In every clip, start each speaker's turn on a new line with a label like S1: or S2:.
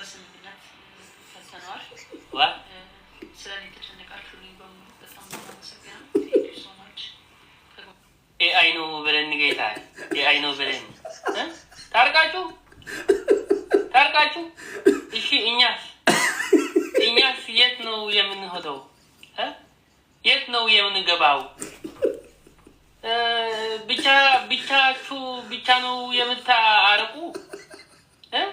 S1: በስምምነት ፈተነዋል።
S2: ዋ
S1: ስለ እኔ የተጨነቃችሁልኝ በሙሉ በጣም ነው የማመሰግነው። Thank you so much።
S2: AI ነው በለን ጌታ፣ AI ነው በለን። እ? ታርቃችሁ ታርቃችሁ። እሺ፣ እኛስ የት ነው የምንሄደው? እ? የት ነው የምንገባው? ብቻ ብቻችሁ ብቻ ነው የምታረቁ? እ?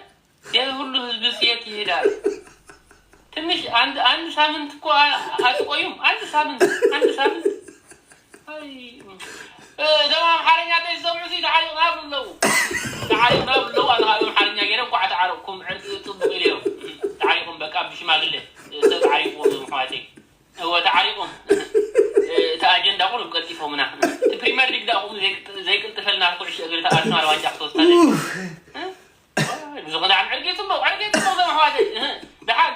S2: ይህ ሁሉ ህዝብስ የት ይሄዳል? ትንሽ አንድ ሳምንት እኮ አትቆዩም። አንድ ሳምንት፣ አንድ ሳምንት። አይ፣ እዞም ኣምሓርኛ ዘይሰምዑ ሲ ተዓሪቕና ብሉ ኣለዉ፣ ተዓሪቕና ብሉ ኣለዉ። ኣነ ከዓ ኣምሓርኛ ገይረ እንኳዕ ተዓረቕኩም፣ ዕርቂ ፅቡቅ ኢለዮም። ተዓሪቖም በቃ፣ ብሽማግለ ሰብ ተዓሪቕዎም ዞም ኣሕዋተይ። እወ፣ ተዓሪቖም። እቲ ኣጀንዳ ቁሩብ ቀልጢፎምና። እቲ ፕሪምየር ሊግ ዳኹም ዘይቅልጥፈልና፣ ኩዕሾ እግሪ ኣርሰናል ዋንጫ ክትወስዳ ዝኾነ ዕርቂ ፅቡቅ፣ ዕርቂ ፅቡቅ ዞም ኣሕዋተይ። ድሓን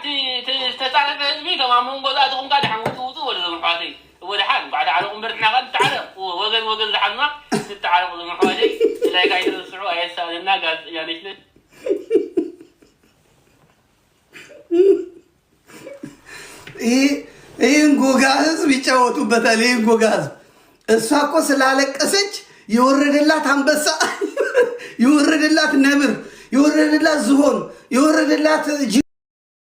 S2: ዝተፃረፈ ህዝቢ እቶም ኣብ መንጎ ዝኣትኹም ካ ድሓን ውፁ ውፁ በሉ ዞም ኣሕዋተይ። እወ፣ ድሓን እንኳዕ ተዓረቁ እምበር ንሕና ኸ ንተዓረቕ። ወገን ወገን ዝሓዝና ንተዓረቁ ዞም ኣሕዋተይ። Like ኣይትርስዑ። ኣየሳእልና ጋዜጠኛ ነች።
S3: ይህን ጎጋ ህዝብ ይጫወቱበታል። ይህን ጎጋ ህዝብ እሷ እኮ ስላለቀሰች የወረደላት አንበሳ፣ የወረደላት ነብር፣ የወረደላት ዝሆን፣ የወረደላት ጅብ።